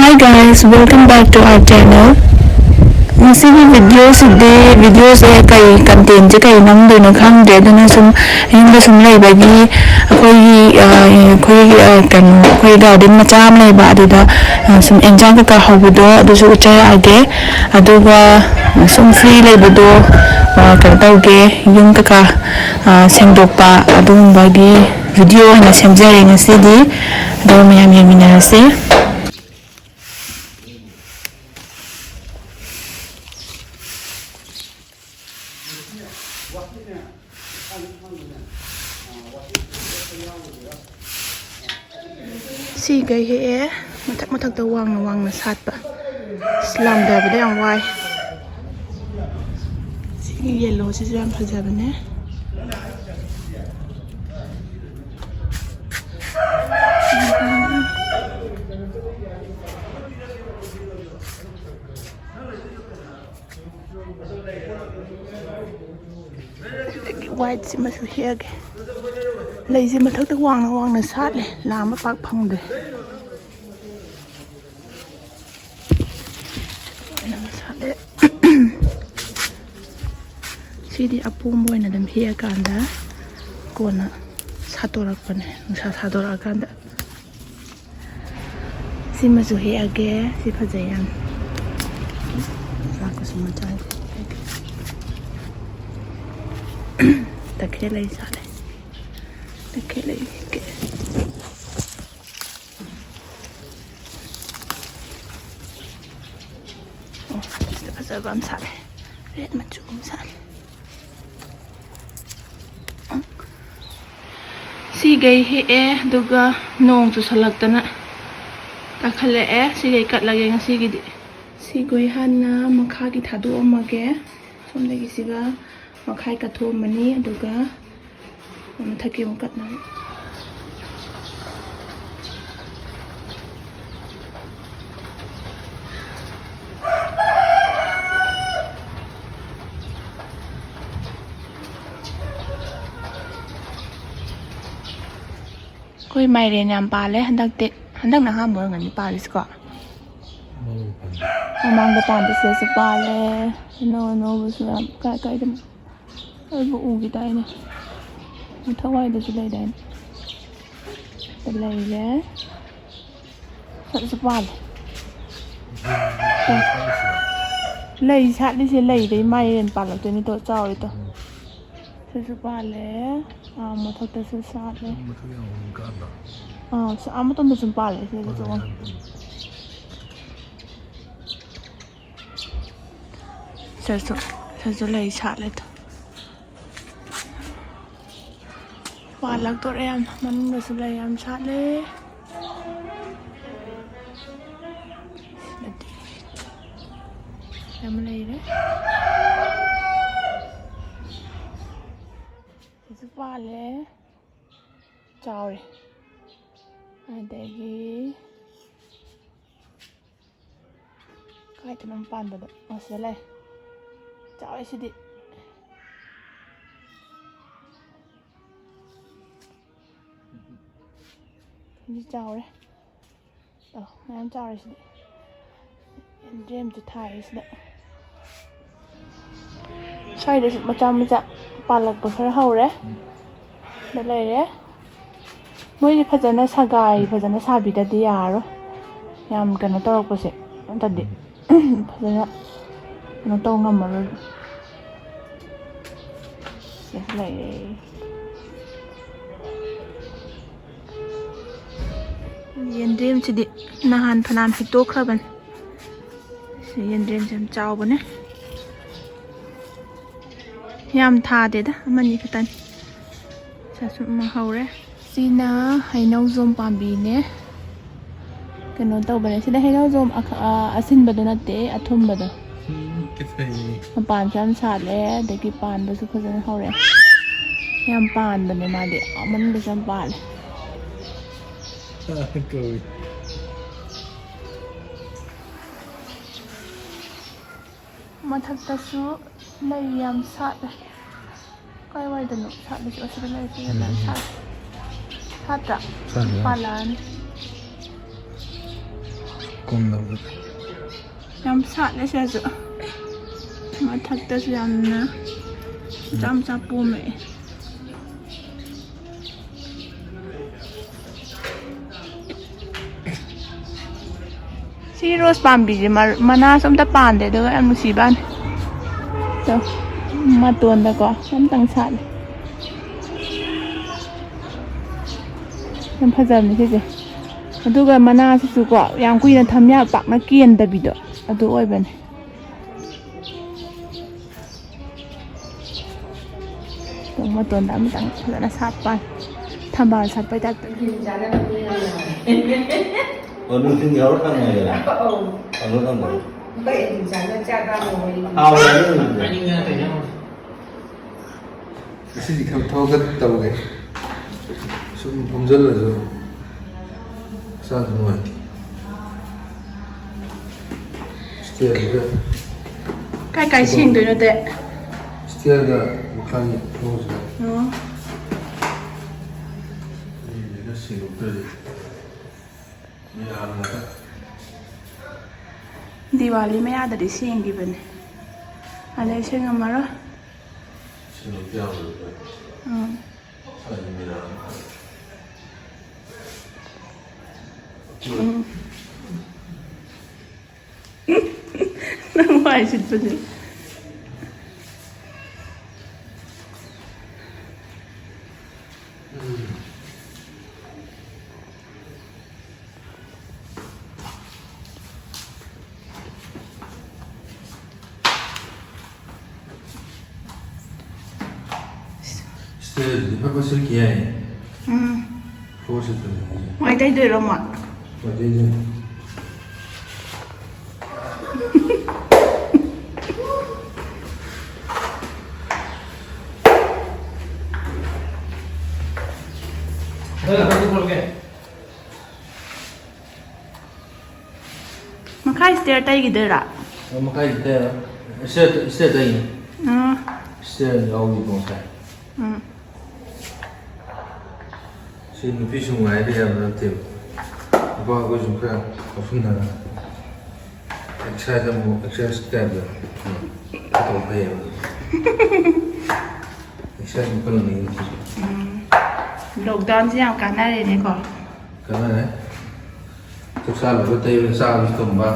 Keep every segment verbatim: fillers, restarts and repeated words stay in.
Hey guys, welcome back to our channel. ꯉꯁꯤꯒꯤ ꯚꯤꯗꯤꯑꯣꯁꯤꯗꯤ, ꯚꯤꯗꯤꯑꯣꯁꯦ ꯀꯩ ꯀꯟꯇꯦꯟꯁꯦ ꯀꯩ ꯅꯝꯗꯣꯏꯅꯣ ꯈꯪꯗ꯭ꯔꯦ, ꯑꯗꯨꯅ ꯁꯨꯝ ꯌꯨꯝꯗ ꯁꯨꯝ ꯂꯩꯕꯒꯤ ꯑꯩꯈꯣꯏꯒꯤ ꯑ, ꯑꯩꯈꯣꯏꯒꯤ ꯑ, ꯀꯩꯅꯣ, ꯑꯩꯈꯣꯏ ꯒꯥꯔꯗꯦꯟ ꯃꯆꯥ ꯑꯃ ꯂꯩꯕ, ꯑꯗꯨꯗ ꯑ, ꯁꯨꯝ ꯑꯦꯟꯖꯥꯡ ꯀꯩꯀꯥ ꯍꯧꯕꯗꯣ ꯑꯗꯨꯁꯨ ꯎꯠꯆꯔꯛꯑꯒꯦ꯫ ꯑꯗꯨꯒ ꯁꯨꯝ ꯐ꯭ꯔꯤ ꯂꯩꯕꯗꯣ ꯑ, ꯀꯩꯅꯣ ꯇꯧꯒꯦ, ꯌꯨꯝ ꯀꯩꯀꯥ ꯑ, ꯁꯦꯡꯗꯣꯛꯄ ꯑꯗꯨꯒꯨꯝꯕꯒꯤ ꯚꯤꯗꯤꯑꯣ ꯑꯣꯏꯅ ꯁꯦꯝꯖꯔꯦ ꯉꯁꯤꯗꯤ꯫ ꯑꯗꯣ ꯃꯌꯥꯝ ꯌꯦꯡꯃꯤꯟꯅꯔꯁꯦ꯫ ꯁꯤꯈꯩ ꯍꯦꯛꯑꯦ, ꯃꯊꯛ ꯃꯊꯛꯇ ꯋꯥꯡꯅ ꯋꯥꯡꯅ ꯁꯥꯠꯄ꯫ ꯑꯁ, ꯂꯥꯝꯗꯕꯗ ꯌꯥꯝ ꯋꯥꯏ꯫ ꯁꯤꯒꯤ ꯌꯦꯜꯂꯣꯁꯤꯁꯨ ꯌꯥꯝ ꯐꯖꯕꯅꯦ꯫ ꯑꯗꯒꯤ ꯋꯥꯏꯠꯁꯤꯃꯁꯨ ꯍꯦꯛꯑꯒꯦ꯫ ꯂꯩꯁꯦ ꯃꯊꯛꯇ ꯋꯥꯡꯅ ꯋꯥꯡꯅ ꯁꯥꯠꯂꯦ, ꯂꯥꯝꯕ ꯄꯥꯛ ꯐꯪꯗꯦ꯫ ꯁꯥꯠꯂꯦ꯫ ꯁꯤꯗꯤ ꯑꯄꯣꯝꯕ ꯑꯣꯏꯅ ꯑꯗꯨꯝ ꯍꯦꯛꯑꯀꯥꯟꯗ ꯀꯣꯟꯅ ꯁꯥꯠꯇꯣꯔꯛꯄꯅꯦ, ꯅꯨꯡꯁꯥ ꯁꯥꯗꯣꯔꯛꯑꯀꯥꯟꯗ꯫ ꯁꯤꯃꯁꯨ ꯍꯦꯛꯑꯒꯦ꯫ ꯁꯤ ꯐꯖꯩ ꯌꯥꯝ꯫ ꯂꯥꯛꯄꯁꯨ ꯃꯆꯥ ꯍꯦꯛꯑꯒꯦ꯫ ꯇꯈꯦꯜ ꯂꯩ ꯁꯥꯠꯂꯦ꯫ ꯇꯈꯦꯜ ꯂꯩ ꯍꯦꯛꯀꯦ꯫ ꯑꯣ, ꯁꯤꯗ ꯐꯖꯕ ꯑꯃ ꯁꯥꯠꯂꯦ꯫ ꯔꯦꯠ ꯃꯆꯨ ꯑꯃ ꯁꯥꯠꯂꯦ꯫ ꯁꯤꯈꯩ ꯍꯦꯛꯑꯦ, ꯑꯗꯨꯒ ꯅꯣꯡ ꯆꯨꯁꯜꯂꯛꯇꯅ ꯀꯥꯈꯠꯂꯛꯑꯦ꯫ ꯁꯤꯈꯩ ꯀꯠꯂꯒꯦ ꯉꯁꯤꯒꯤꯗꯤ꯫ ꯁꯤꯈꯩ ꯍꯥꯟꯅ ꯃꯈꯥꯒꯤ ꯊꯥꯗꯣꯛꯑꯝꯃꯒꯦ꯫ ꯁꯣꯝꯗꯒꯤ ꯁꯤꯒ ꯃꯈꯥꯏ ꯀꯠꯊꯣꯛꯑꯝꯃꯅꯤ, ꯑꯗꯨꯒ ꯃꯊꯛꯀꯤ ꯑꯃꯨꯛ ꯀꯠꯅꯕ꯫ ꯑꯩꯈꯣꯏ ꯃꯥꯏꯔꯦꯟ ꯌꯥꯝ ꯄꯥꯜꯂꯦ ꯍꯟꯗꯛꯇꯤ꯫ ꯍꯟꯗꯛꯅ ꯑꯍꯥꯟꯕ ꯑꯣꯏꯔꯝꯒꯅꯤ ꯄꯥꯜꯂꯤꯁꯤꯀꯣ꯫ ꯃꯃꯥꯡꯗ ꯄꯥꯟꯕꯁꯤꯗꯁꯨ ꯄꯥꯜꯂꯦ꯫ ꯑꯅꯧ ꯑꯅꯧꯕꯁꯨ ꯌꯥꯝ ꯀꯥꯏ ꯀꯥꯏꯗꯅꯣ ꯑꯩꯕꯨ ꯎꯈꯤꯗꯥꯏꯅꯦ꯫ ꯃꯊꯛꯋꯥꯏꯗꯁꯨ ꯂꯩꯗꯥꯏꯅꯦ꯫ ꯂꯩꯔꯦ꯫ ꯁꯠꯁꯨ ꯄꯥꯜꯂꯦ꯫ ꯂꯩ ꯁꯥꯠꯂꯤꯁꯦ ꯂꯩꯗꯩ ꯃꯥꯏꯔꯦꯟ ꯄꯥꯜꯂꯛꯇꯣꯏꯅꯤ ꯇꯣ, ꯆꯥꯎꯔꯦ ꯇꯣ꯫ ꯁꯤꯁꯨ ꯄꯥꯜꯂꯦ꯫ ꯑꯥ, ꯃꯊꯛꯇꯁꯨ ꯁꯥꯠꯂꯦ꯫ ꯃꯊꯛ ꯌꯥꯝ ꯍꯧꯅ ꯀꯥꯟꯗ꯫ ꯑꯥ, ꯁ-, ꯑꯥ, ꯃꯇꯣꯟꯗ ꯁꯨꯝ ꯄꯥꯜꯂꯦ ꯁꯤꯗꯁꯨ꯫ ꯄꯥꯜꯂꯦ ꯌꯥꯝ ꯍꯧꯅ꯫ ꯁꯤꯗꯁꯨ, ꯁꯤꯗꯁꯨ ꯂꯩ ꯁꯥꯠꯂꯦ ꯇꯣ꯫ ꯄꯥꯜꯂꯛꯇꯣꯔꯦ ꯌꯥꯝ꯫ ꯃꯅꯨꯡꯗꯁꯨ ꯂꯩ ꯌꯥꯝ ꯁꯥꯠꯂꯦ꯫ ꯁꯤꯗꯗꯤ ꯌꯥꯝ ꯂꯩꯔꯦ꯫ ꯁꯤꯁꯨ ꯄꯥꯜꯂꯦ꯫ ꯆꯥꯎꯔꯦ꯫ ꯑꯗꯒꯤ ꯀꯥꯏꯗꯅꯣ ꯄꯥꯟꯕꯗꯣ? ꯑꯣ, ꯁꯤꯗ ꯂꯩ꯫ ꯆꯥꯎꯔꯦ ꯁꯤꯗꯤ꯫ ꯁꯤꯗꯤ ꯆꯥꯎꯔꯦ꯫ ꯑꯣ, ꯃꯌꯥꯝ ꯆꯥꯎꯔꯦ ꯁꯤꯗꯤ꯫ ꯌꯦꯟꯗ꯭ꯔꯦꯝꯁꯨ ꯊꯥꯏꯌꯦ ꯁꯤꯗ꯫ ꯁ꯭ꯋꯥꯏꯗꯁꯨ ꯃꯆꯥ ꯃꯆꯥ ꯄꯥꯜꯂꯛꯄ ꯈꯔ ꯍꯧꯔꯦ꯫ ꯁꯤꯗ ꯂꯩꯔꯦ꯫ ꯃꯣꯏꯁꯦ ꯐꯖꯅ ꯁꯒꯥꯏ ꯐꯖꯅ ꯁꯥꯕꯤꯗꯗꯤ ꯌꯥꯔꯔꯣꯏ꯫ ꯌꯥꯝ ꯀꯩꯅꯣ ꯇꯧꯔꯛꯄꯁꯦ ꯅꯠꯇ꯭ꯔꯗꯤ ꯐꯖꯅ ꯀꯩꯅꯣ ꯇꯧ ꯉꯝꯃꯔꯣꯏꯕ꯫ ꯁꯤꯗꯁꯨ ꯂꯩꯔꯦ꯫ ꯌꯦꯟꯗ꯭ꯔꯦꯝꯁꯤꯗꯤ ꯅꯍꯥꯟ ꯐꯅꯌꯥꯝ ꯍꯦꯛꯇꯣꯛꯈ꯭ꯔꯕꯅꯤ꯫ ꯁꯤ ꯌꯦꯟꯗ꯭ꯔꯦꯝꯁꯦ ꯌꯥꯝ ꯆꯥꯎꯕꯅꯦ꯫ ꯌꯥꯝ ꯊꯥꯗꯦꯗ, ꯑꯃꯅꯤ ꯈꯛꯇꯅꯤ꯫ ꯁꯥꯁꯨ ꯑꯃ ꯍꯧꯔꯦ꯫ ꯁꯤꯅ ꯍꯩꯅꯧꯖꯣꯝ ꯄꯥꯝꯕꯤꯅꯦ꯫ ꯀꯩꯅꯣ ꯇꯧꯕꯅꯦ꯫ ꯁꯤꯗ ꯍꯩꯅꯧꯖꯣꯝ ꯑꯈ-, ꯑ, ꯑꯁꯤꯟꯕꯗꯣ ꯅꯠꯇꯦ, ꯑꯊꯨꯝꯕꯗꯣ꯫ ꯎꯝ, ꯀꯤꯐꯩ꯫ ꯃꯄꯥꯟꯁꯨ ꯌꯥꯝ ꯁꯥꯠꯂꯦ, ꯑꯗꯒꯤ ꯄꯥꯟꯕꯁꯨ ꯐꯖꯅ ꯍꯧꯔꯦ꯫ ꯌꯥꯝ ꯄꯥꯟꯕꯅꯦ ꯃꯥꯗꯤ, ꯃꯅꯨꯡꯗꯁꯨ ꯌꯥꯝ ꯄꯥꯜꯂꯦ꯫ ꯀꯧꯏ꯫ ꯃꯊꯛꯇꯁꯨ ꯂꯩ ꯌꯥꯝ ꯁꯥꯠꯂꯦ꯫ ꯀꯥꯏꯋꯥꯏꯗꯅꯣ ꯁꯥꯠꯂꯤꯁꯦ? ꯑꯁꯤꯗ ꯂꯩꯔꯦ, ꯁꯤꯗ ꯌꯥꯝ ꯎꯝ꯫ ꯁꯥꯠꯂꯦ꯫ ꯁꯥꯠꯇ꯭ꯔꯥ? ꯁꯥꯠꯂꯦ꯫ ꯄꯥꯜꯂꯛꯑꯅꯤ꯫ ꯀꯨꯝꯗꯕꯗ꯫ ꯌꯥꯝ ꯁꯥꯠꯂꯦ ꯁꯤꯗꯁꯨ꯫ ꯃꯊꯛꯇꯁꯨ ꯌꯥꯝꯅ ꯃꯆꯥ ꯃꯆꯥ ꯄꯣꯝꯃꯛꯑꯦ꯫ ꯁꯤ ꯔꯣꯁ ꯄꯥꯝꯕꯤꯁꯦ ꯃꯔ-, ꯃꯅꯥꯁꯨ ꯑꯝꯇ ꯄꯥꯟꯗꯦ, ꯑꯗꯨꯒ ꯌꯥꯝ ꯅꯨꯡꯁꯤꯕꯅꯤ꯫ ꯇꯣ, ꯃꯇꯣꯟꯗꯀꯣ ꯑꯝꯇꯪ ꯁꯥꯠꯂꯦ꯫ ꯌꯥꯝ ꯐꯖꯕꯅꯤ ꯁꯤꯁꯦ꯫ ꯑꯗꯨꯒ ꯃꯅꯥꯁꯤꯁꯨꯀꯣ ꯌꯥꯝ ꯀꯨꯏꯅ ꯊꯝ ꯌꯥ-, ꯄꯥꯛꯅ ꯀꯦꯟꯗꯕꯤꯗꯣ ꯑꯗꯨ ꯑꯣꯏꯕꯅꯦ꯫ ꯇꯨ ꯃꯇꯣꯟꯗ ꯑꯃꯇꯪ ꯐꯖꯅ ꯁꯥꯠꯄ꯫ ꯊꯝꯕꯥꯜ ꯁꯥꯠꯄꯩ ꯇꯥꯏꯞꯇ꯫ ꯑꯣ, ꯅꯨꯡꯊꯤꯟꯒꯤ ꯍꯧꯔ ꯊꯝꯃꯦꯗꯅ? ꯑꯧ꯫ ꯍꯧꯔ ꯊꯝꯕ꯫ ꯑꯩꯈꯣꯏ ꯑꯗꯨꯝ ꯆꯥꯅ ꯆꯥ ꯀꯥꯟꯗ ꯋꯥꯔꯤ꯫ ꯍꯥꯎꯋꯦ, ꯑꯗꯨ ꯅꯨꯡꯊꯤꯟ꯫ ꯉꯁꯤꯗꯤ ꯈꯔ ꯊꯕꯛ ꯈꯔ ꯇꯧꯒꯦ꯫ ꯁꯨꯝ ꯐꯝꯖꯜꯂꯁꯨ ꯍꯛꯆꯥꯡꯁꯨ ꯅꯨꯡꯉꯥꯏꯇꯦ꯫ ꯏꯁꯇꯦꯌꯔꯗ ꯀꯥꯏ ꯀꯥꯏ ꯁꯦꯡꯗꯣꯏꯅꯣ, ꯇꯦ? ꯏꯁꯇꯦꯌꯔꯒ ꯃꯈꯥꯒꯤ ꯐ꯭ꯂꯣꯔꯁꯤꯗ꯫ ꯑꯣ꯫ ꯑꯗꯨꯗꯨꯅ ꯁꯦꯡꯗꯣꯛꯇ꯭ꯔꯗꯤ ꯃꯌꯥꯝꯅ ꯗꯤꯋꯥꯂꯤ ꯃꯌꯥꯗꯗꯤ ꯁꯦꯡꯈꯤꯕꯅꯦ꯫ ꯑꯗꯩ ꯁꯦꯡꯉꯝꯃꯔꯣꯏ꯫ ꯁꯦꯡꯗꯣꯛꯇ ꯌꯥꯔꯣꯏ꯫ ꯎꯝ꯫ ꯁ꯭ꯋꯥꯏꯗ ꯃꯌꯥꯝ꯫ ꯎꯝ꯫ ꯅꯪ ꯋꯥꯏ ꯁꯤꯠꯄꯁꯦ꯫ ꯏꯁꯇꯦꯖꯇꯨꯗꯤ ꯐꯠ ꯐꯠ ꯁꯤꯠꯈꯤ ꯌꯥꯏ꯫ ꯎꯝ꯫ ꯐ꯭ꯂꯣꯔ ꯁꯤꯠꯄꯅꯤ ꯍꯥꯏꯁꯦ꯫ ꯃꯥꯏ ꯇꯩꯗꯣꯏꯔꯣ ꯑꯃꯨꯛ? ꯃꯥꯏ ꯇꯩꯗꯣꯏꯅꯤ꯫ ꯃꯈꯥ ꯏꯁꯇꯦꯌꯔ ꯇꯩꯈꯤꯗꯣꯏꯔꯥ? ꯑ, ꯃꯈꯥ ꯏꯁꯇꯦꯌꯔ, ꯏꯁꯇꯦꯌꯔ, ꯏꯁꯇꯦꯌꯔ ꯇꯩꯅꯤ꯫ ꯑꯥ꯫ ꯏꯁꯇꯦꯌꯔ ꯌꯥꯎꯔꯤꯕꯣ ꯉꯁꯥꯏ? ꯎꯝ꯫ ꯁꯤ ꯅꯨꯄꯤꯁꯨ ꯉꯥꯏꯕ ꯌꯥꯕ ꯅꯠꯇꯦꯕ꯫ ꯅꯨꯄꯥ ꯑꯩꯈꯣꯏꯁꯨ ꯈꯔ ꯉꯥꯎꯁꯤꯟꯅꯔꯒ꯫ ꯑꯦꯛꯁꯔꯁꯥꯏꯁ ꯑꯃꯨꯛ, ꯑꯦꯛꯁꯔꯁꯥꯏꯁ ꯇꯥꯏꯞꯇ ꯇꯧꯕ ꯐꯩꯌꯦꯕ꯫ ꯑꯦꯛꯁꯔꯁꯥꯏꯁ ꯑꯃꯨꯛ ꯀꯜꯂꯛꯅꯤ꯫ ꯎꯝ꯫ ꯂꯣꯛꯗꯥꯎꯟꯁꯦ ꯌꯥꯝ ꯀꯥꯟꯅꯔꯦꯅꯦꯀꯣ꯫ ꯀꯥꯟꯅꯔꯦ꯫ ꯆꯥꯛ ꯆꯥ ꯂꯣꯏꯕ ꯇꯩꯕ ꯆꯥꯕꯁꯨ ꯇꯨꯝꯕ꯫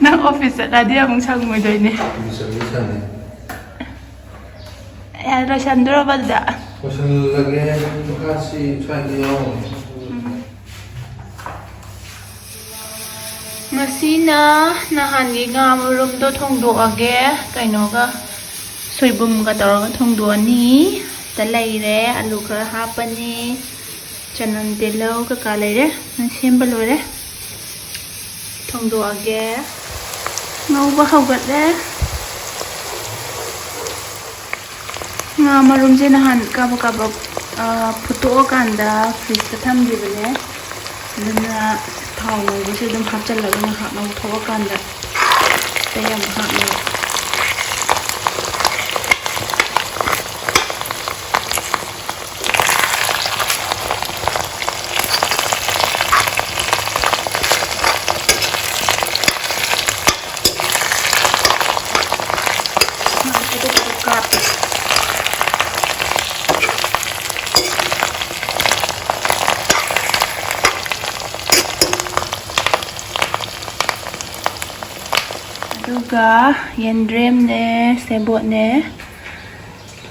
ꯅꯪ ꯑꯣꯐꯤꯁ ꯆꯠꯂꯗꯤ ꯑꯃꯨꯛ ꯁꯪꯉꯣꯏꯗꯣꯏꯅꯦ꯫ ꯑꯣꯐꯤꯁ ꯆꯠꯂꯗꯤ ꯁꯪꯉꯦ꯫ ꯑꯦ, ꯂꯣꯏꯁꯟꯗꯣꯔꯕ ꯑꯗꯨꯗ? ꯂꯣꯏꯁꯜꯂꯒꯦ꯫ ꯃꯈꯥꯁꯤ ꯁ꯭ꯋꯥꯏꯗ ꯌꯥꯎꯔꯝꯃꯦ꯫ ꯎꯝ꯫ ꯉꯁꯤꯅ ꯅꯍꯥꯟꯒꯤ ꯉꯥ ꯃꯔꯨꯝꯗꯣ ꯊꯣꯡꯗꯣꯛꯑꯒꯦ꯫ ꯀꯩꯅꯣꯒ, ꯁꯣꯏꯕꯨꯝꯒ ꯇꯧꯔꯒ ꯊꯣꯡꯗꯣꯛꯑꯅꯤ꯫ ꯗ ꯂꯩꯔꯦ, ꯑꯂꯨ ꯈꯔ ꯍꯥꯞꯄꯅꯤ, ꯆꯅꯝ, ꯇꯤꯜꯍꯧ ꯀꯩꯀꯥ ꯂꯩꯔꯦ꯫ ꯁꯦꯝꯕ ꯂꯣꯏꯔꯦ꯫ ꯊꯣꯡꯗꯣꯛꯑꯒꯦ꯫ ꯉꯧꯕ ꯍꯧꯒꯠꯂꯦ꯫ ꯉꯥ ꯃꯔꯨꯝꯁꯦ ꯅꯍꯥꯟ ꯀꯥꯕꯛ ꯀꯥꯕꯛ, ꯑ, ꯐꯨꯠꯇꯣꯛꯑꯀꯥꯟꯗ ꯐ꯭ꯔꯤꯖꯇ ꯊꯝꯈꯤꯕꯅꯦ꯫ ꯑꯗꯨꯅ ꯊꯥꯎ ꯉꯧꯕꯁꯦ ꯑꯗꯨꯝ ꯍꯥꯞꯆꯜꯂꯒ ꯉꯥꯏꯍꯥꯛ ꯉꯧꯊꯣꯛꯑꯀꯥꯟꯗ ꯑꯇꯩ ꯑꯃꯨꯛ ꯍꯥꯞꯅꯕ꯫ ꯑꯗꯨꯒ ꯌꯦꯟꯗ꯭ꯔꯦꯝꯅꯦ, ꯁꯦꯕꯣꯠꯅꯦ,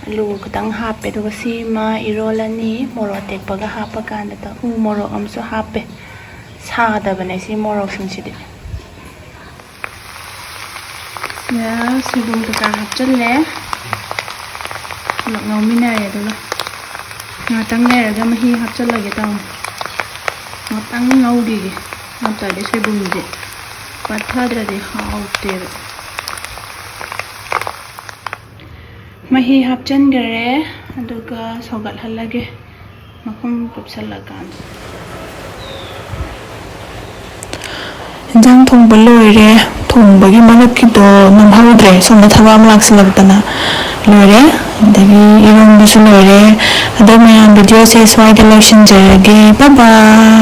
ꯑꯂꯨ ꯈꯤꯇꯪ ꯍꯥꯞꯄꯦ, ꯑꯗꯨꯒ ꯁꯤꯃ ꯏꯔꯣꯜꯂꯅꯤ꯫ ꯃꯣꯔꯣꯛ ꯑꯇꯦꯛꯄꯒ ꯍꯥꯞꯄꯀꯥꯟꯗ ꯎ ꯃꯣꯔꯣꯛ ꯑꯃꯁꯨ ꯍꯥꯞꯄꯦ꯫ ꯁꯥꯗꯕꯅꯦ ꯁꯤ ꯃꯣꯔꯣꯛꯁꯤꯡꯁꯤꯗꯤ꯫ ꯁꯤꯗ ꯁꯣꯏꯕꯨꯝ ꯀꯩꯀꯥ ꯍꯥꯞꯆꯜꯂꯦ꯫ ꯄꯨꯂꯞ ꯉꯧꯃꯤꯟꯅꯔꯦ ꯑꯗꯨꯒ ꯉꯥꯛꯇꯪ ꯂꯩꯔꯒ ꯃꯍꯤ ꯍꯥꯞꯆꯜꯂꯒꯦ ꯇꯧꯅꯤ꯫ ꯉꯥꯛꯇꯪ ꯉꯧꯈꯤꯒꯦ꯫ ꯅꯠꯇ꯭ꯔꯗꯤ ꯁꯣꯏꯕꯨꯝꯁꯦ ꯄꯠꯊꯗ꯭ꯔꯗꯤ ꯍꯥꯎꯇꯦꯕ꯫ ꯃꯍꯤ ꯍꯥꯞꯆꯟꯈꯔꯦ, ꯑꯗꯨꯒ ꯁꯧꯒꯠꯍꯜꯂꯒꯦ꯫ ꯃꯈꯨꯝ ꯀꯨꯞꯁꯜꯂꯀꯥꯟꯗ꯫ ꯏꯟꯖꯥꯡ ꯊꯣꯡꯕ ꯂꯣꯏꯔꯦ꯫ ꯊꯣꯡꯕꯒꯤ ꯃꯔꯛꯀꯤꯗꯣ ꯅꯝꯍꯧꯗ꯭ꯔꯦ, ꯁꯣꯝꯗ ꯊꯕꯛ ꯑꯃ ꯂꯥꯛꯁꯤꯜꯂꯛꯇꯅ꯫ ꯂꯣꯏꯔꯦ꯫ ꯑꯗꯒꯤ ꯏꯔꯣꯟꯕꯁꯨ ꯂꯣꯏꯔꯦ꯫ ꯑꯗꯣ ꯃꯌꯥꯝ, ꯚꯤꯗꯤꯑꯣꯁꯦ ꯁ꯭ꯋꯥꯏꯗ ꯂꯣꯏꯁꯤꯟꯖꯔꯒꯦ꯫ Bye bye꯫